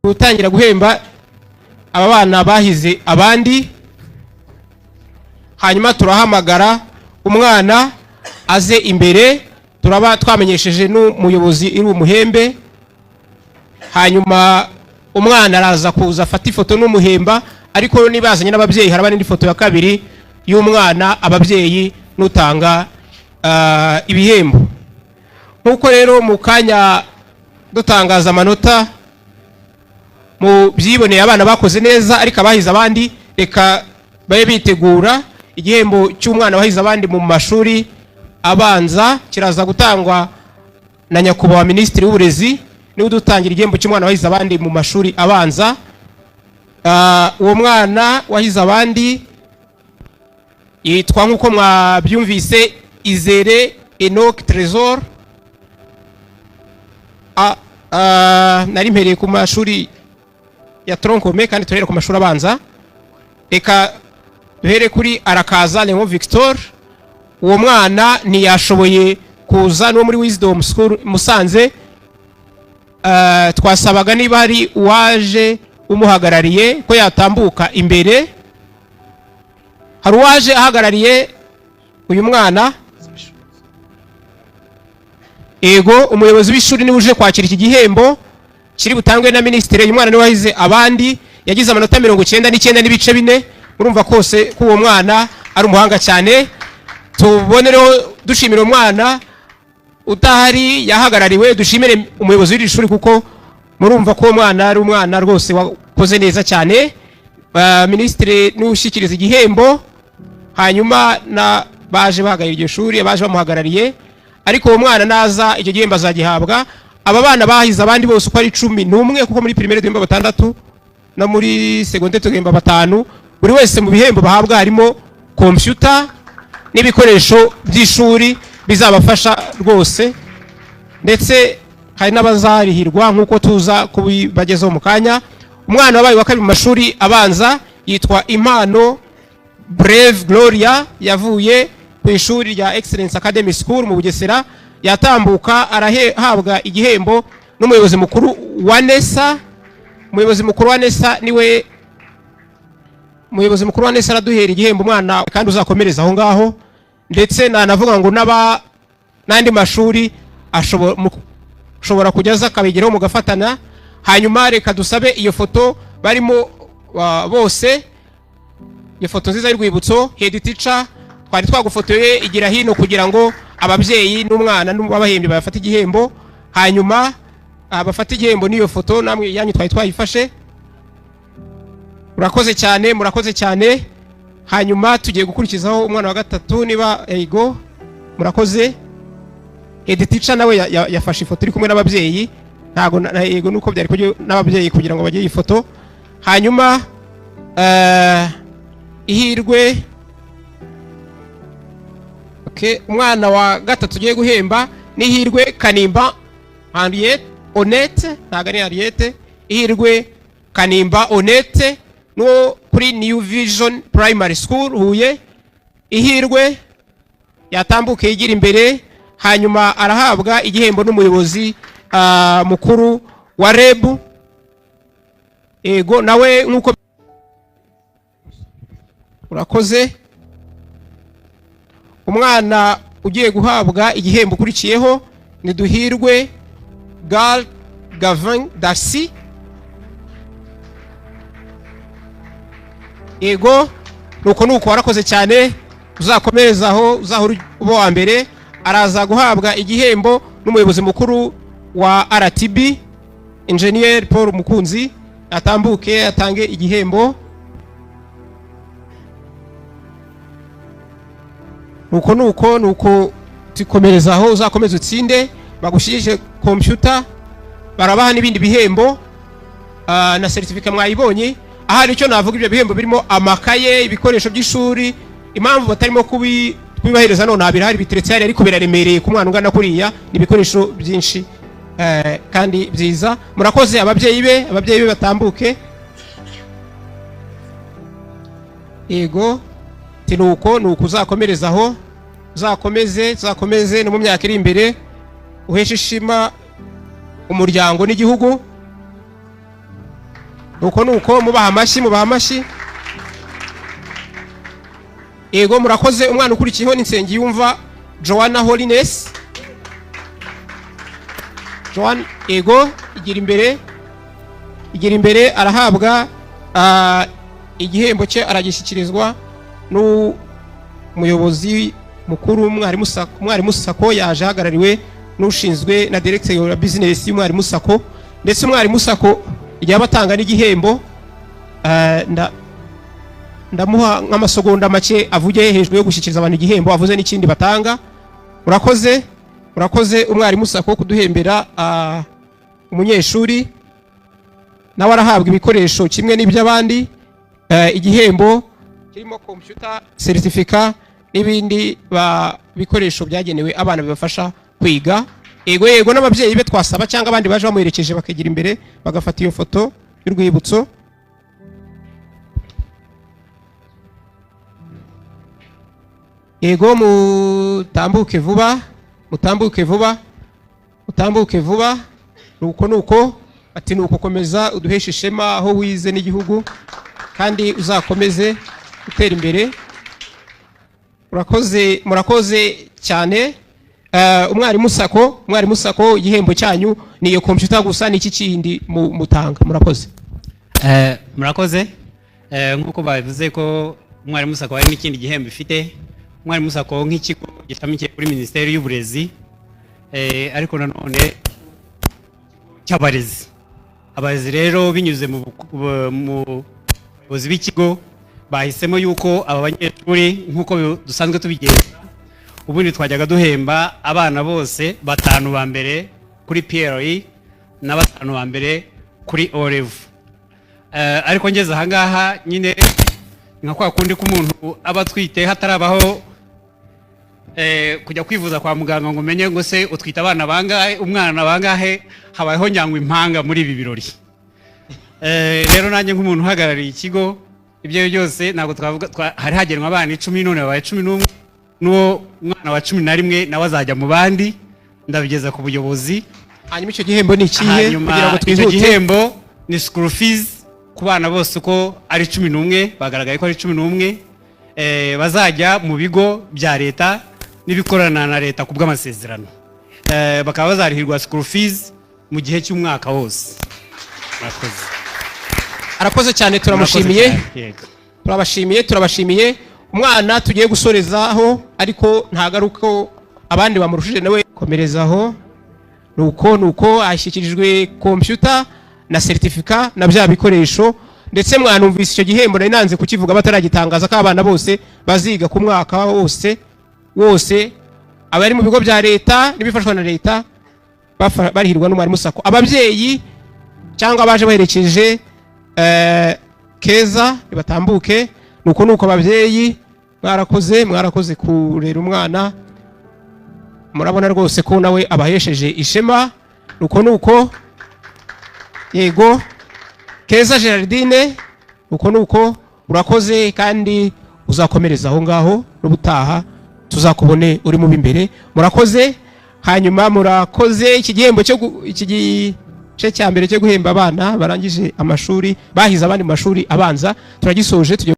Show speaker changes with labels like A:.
A: Gutangira guhemba aba bana bahize abandi. Hanyuma turahamagara umwana aze imbere, turaba twamenyesheje n'umuyobozi iri umuhembe. Hanyuma umwana araza kuza afata ifoto n'umuhemba, ariko niba yazanye n'ababyeyi haraba n'indi foto ya kabiri y'umwana, ababyeyi n'utanga ibihembo. Nk'uko rero mu kanya dutangaza amanota mu byiboneye, abana bakoze neza, ariko abahize abandi reka babe bitegura. Igihembo cy'umwana wahize abandi mu mashuri abanza kiraza gutangwa na Nyakubahwa Minisitiri w'Uburezi, niwe udutangira igihembo cy'umwana wahize abandi mu mashuri abanza. Uwo mwana wahize abandi yitwa, nk'uko mwabyumvise, Izere Enoch Tresor. Nari mpereye ku mashuri ya tronc commun kandi turere ku mashuri abanza. Reka duhere kuri Arakaza Leon Victor. Uwo mwana ntiyashoboye kuza, n'uwo muri Wisdom School Musanze. Twasabaga niba hari uwaje umuhagarariye ko yatambuka imbere. Hari uwaje ahagarariye uyu mwana? Ego, umuyobozi w'ishuri niwe uje kwakira iki gihembo kiri butangwe na minisitiri. Uyu mwana niwe wahize abandi, yagize amanota 99.4. Murumva kose ko uwo mwana ari umuhanga cyane. Tubonereho dushimira umwana udahari yahagarariwe, dushimire umuyobozi w'iri shuri, kuko murumva ko uwo mwana ari umwana rwose wakoze neza cyane. Minisitiri niwe ushyikiriza igihembo, hanyuma na baje bahagarariye iryo shuri, abaje bamuhagarariye. Ariko uwo mwana naza icyo gihembo azagihabwa. Aba bana bahize abandi bose uko ari 11, kuko muri primaire duhemba batandatu no muri secondaire tugahemba batanu, buri wese mu bihembo bahabwa harimo kompiyuta n'ibikoresho by'ishuri bizabafasha rwose, ndetse hari n'abazarihirwa nk'uko tuza kubibagezaho mu kanya. Umwana wabaye wa kabiri mu mashuri abanza yitwa Impano Brave Gloria, yavuye ku ishuri rya Excellence Academy School mu Bugesera. Yatambuka, arahabwa igihembo n'umuyobozi mukuru wa NESA. Umuyobozi mukuru wa NESA niwe umuyobozi mukuru wa NESA araduhera igihembo umwana, kandi uzakomereza aho ngaho. Ndetse nanavuga ngo n'aba n'andi mashuri ashobora kujya aza akabigeraho mugafatana. Hanyuma reka dusabe iyo foto barimo bose, iyo foto nziza y'urwibutso. Head teacher, twari twagufotoye, igira hino kugira ngo ababyeyi n'umwana n'abahembye bafate igihembo. Hanyuma bafate igihembo n'iyo foto namwe yanyu twari twayifashe. Murakoze cyane, murakoze cyane. Hanyuma tugiye gukurikizaho umwana wa gatatu niba ego. Murakoze. Head teacher nawe yafashe ifoto iri kumwe n'ababyeyi. Ntago yego, nuko byari kujya n'ababyeyi kugira ngo bagire iyi foto. Hanyuma Ihirwe, okay, umwana wa gatatu ugiye guhemba ni Ihirwe Kanimba Henriette Honete, ntabwo ari Henriette, Ihirwe Kanimba Honete, n'uwo kuri New Vision Primary School Huye. Ihirwe yatambuke yigira imbere, hanyuma arahabwa igihembo n'umuyobozi mukuru wa REB. Ego, nawe nk'uko urakoze. Umwana ugiye guhabwa igihembo ukurikiyeho ni Duhirwe Gal Gavin Darcy. Ego, nuko warakoze cyane, uzakomereza aho, uzahora uba wa mbere. Araza guhabwa igihembo n'umuyobozi mukuru wa RTB, Engineer Paul Mukunzi. Atambuke atange igihembo. Nuko tikomereza aho, uzakomeza utsinde, bagushyikirije computer, barabaha n'ibindi bihembo na certificate mwayibonye. Ahari icyo navuga, ibyo bihembo birimo amakaye, ibikoresho by'ishuri. Impamvu batarimo kubibahereza none birahari, biteretse hariya, ariko biraremereye ku mwana ungana kuriya, ni ibikoresho byinshi kandi byiza. Murakoze. Ababyeyi be batambuke. Yego, nuko uzakomereza aho, uzakomeze no mu myaka iri imbere uheshe ishema umuryango n'igihugu. Nuko nuko, mubaha amashyi, mubaha amashyi. Yego, murakoze. Umwana ukurikiyeho ni Nsengiyumva Joanna Holiness. Joan, yego, igira imbere, igira imbere. Arahabwa igihembo cye, aragishyikirizwa n'umuyobozi mukuru Umwarimu SACCO. Umwarimu SACCO yaje ahagarariwe n'ushinzwe na directeur ya business y'Umwarimu SACCO, ndetse Umwarimu SACCO igihe aba atanga n'igihembo, ndamuha nk'amasegonda make avuge hejuru yo gushyikiriza abantu igihembo, avuze n'ikindi batanga. Murakoze, murakoze Umwarimu SACCO kuduhembera umunyeshuri. Nawe arahabwa ibikoresho kimwe n'iby'abandi, igihembo kirimo computer, certificate n'ibindi bikoresho byagenewe abana bibafasha kwiga. Yego, yego, n'ababyeyi be twasaba cyangwa abandi baje bamuherekeje bakigira imbere, bagafata iyo foto y'urwibutso. Yego, mutambuke vuba, mutambuke vuba, mutambuke vuba. Nuko nuko, ati nuko komeza uduheshe ishema aho wize n'igihugu, kandi uzakomeze gutera imbere. Murakoze, murakoze cyane. Umwarimu SACCO, Umwarimu SACCO, igihembo cyanyu ni iyo computer gusa? Ni iki kindi mutanga? Murakoze.
B: Murakoze. Nk'uko babivuze ko Umwarimu SACCO hari n'ikindi gihembo ifite. Umwarimu SACCO nk'ikigo gishamikiye kuri Minisiteri y'Uburezi, ariko nanone cy'abarezi. Abarezi rero binyuze mu buyobozi b'ikigo bahisemo yuko aba banyeshuri, nk'uko dusanzwe tubigenza, ubundi twajyaga duhemba abana bose batanu ba mbere kuri PLE na batanu ba mbere kuri O level. Ariko ngeze ahangaha nyine, nka kwa kundi k'umuntu aba atwite hatarabaho kujya kwivuza kwa muganga ngo umenye ngo se utwite abana bangahe, umwana bangahe, habayeho nyangwa impanga muri ibi birori. Rero nanjye nk'umuntu uhagarariye ikigo, ibyo ari byo byose ntabwo twavuga hari hagenwa abana 10, none babaye 11, n'uwo mwana wa 11 nawe azajya mu bandi, ndabigeza ku buyobozi.
A: Hanyuma icyo gihembo ni ikihe?
B: Hanyuma
A: Kugira ngo
B: icyo
A: twihute.
B: gihembo ni school fees ku bana bose uko ari 11, bagaragaye ko ari 11, bazajya mu bigo bya leta n'ibikorana na leta ku bw'amasezerano, bakaba bazarihirwa school fees mu gihe cy'umwaka wose. Murakoze.
A: Arakoze cyane, turamushimiye.
B: Murakoze cyane, yego.
A: Turabashimiye, turabashimiye. Umwana tugiye gusorezaho, ariko ntabwo ari uko abandi bamurushije, nawe komerezaho. Nuko nuko, ashyikirijwe computer na certificate na bya bikoresho. Ndetse mwanumvise icyo gihembo nari nanze kukivuga bataragitangaza, ko abana bose baziga ku mwaka wose wose, abari mu bigo bya leta n'ibifashwa na leta, barihirwa n'Umwarimu SACCO. Ababyeyi cyangwa abaje baherekeje Keza batambuke. Nuko nuko, ababyeyi mwarakoze, mwarakoze kurera umwana. Murabona rwose ko nawe abahesheje ishema. Nuko nuko, yego, Keza Gerardine, nuko nuko, urakoze kandi uzakomereza aho ngaho, n'ubutaha tuzakubone uri mu b'imbere. Murakoze. Hanyuma murakoze. Iki gihembo cyo iki gice cya mbere cyo guhemba abana barangije amashuri, bahize abandi mu mashuri abanza, turagisoje. Tugiye